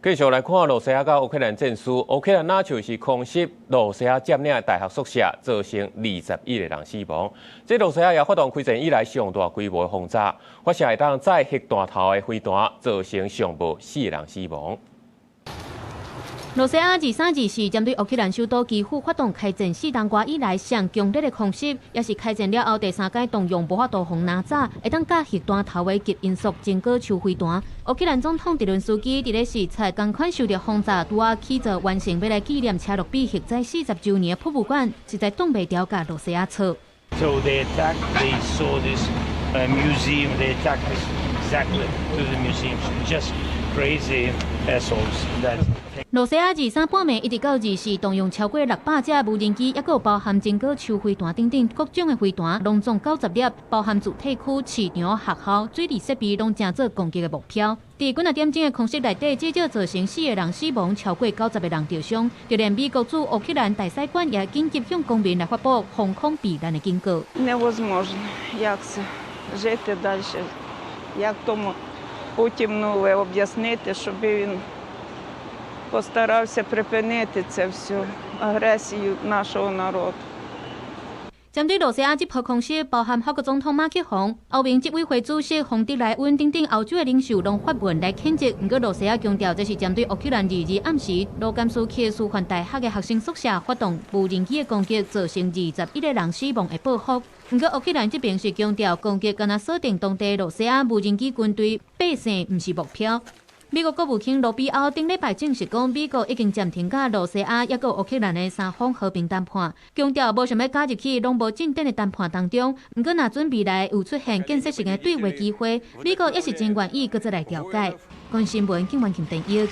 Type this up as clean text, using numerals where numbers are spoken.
繼續來看羅西亞佮烏克蘭戰事，烏克蘭若像是空襲羅西亞佔領的大學宿舍，造成21個人死亡。這羅西亞也發動開戰以來上大規模的轟炸，發射會當載核彈頭的飛彈，造成上無四個人死亡。羅西亞23、24針對烏克蘭首都基輔發動開戰4冬外以來上強烈的空襲，也是開戰了後第三擺動用無法度予人炸，會當載核彈頭的極音速真高手飛彈。烏克蘭總統澤倫斯基佇咧視察仝款受著轟炸，拄仔起造完成欲來紀念車諾比核災40週年的博物館，實在擋袂牢共羅西亞錯。 So they attacked, they saw this museum, they attacked this exactly to the museum. Just crazy assholes. That 羅西亞23半暝一直到24，動用超過600架無人機，抑閣有包含真高手飛彈等等各種的飛彈，攏總90粒，包含住宅區、市場、學校、水利設備，攏成做攻擊的目標。佇幾若點鐘的空襲內底，至少造成四個人死亡，超過90個人著傷。就連美國駐烏克蘭大使館也緊急向公民來發布防空避難的警告。 Невозможно, як це жити далі, як тому Путіну об'яснити, щоб він постарався припинити це всю агресію нашого народу. 針對羅西亞這波空襲，包含法國總統馬克宏、歐盟執委會主席馮德萊恩等等歐洲的領袖攏發文來譴責。毋過羅西亞強調，這是針對烏克蘭22暗時盧甘斯克師範大學的學生宿舍發動無人機的攻擊，造成21個人死亡的報復。毋過烏克蘭這邊是強調，攻擊干焦鎖定當地羅西亞無人機軍隊，百姓毋是目標。美國國務卿羅比歐頂禮拜證實講，美國已經暫停佮羅西亞抑閣烏克蘭的三方和平談判，強調無想欲加入去攏無進展的談判當中。毋過，若準未來有出現建設性的對話機會，美國也是真願意閣再來調解。公視新聞，景元琴電影。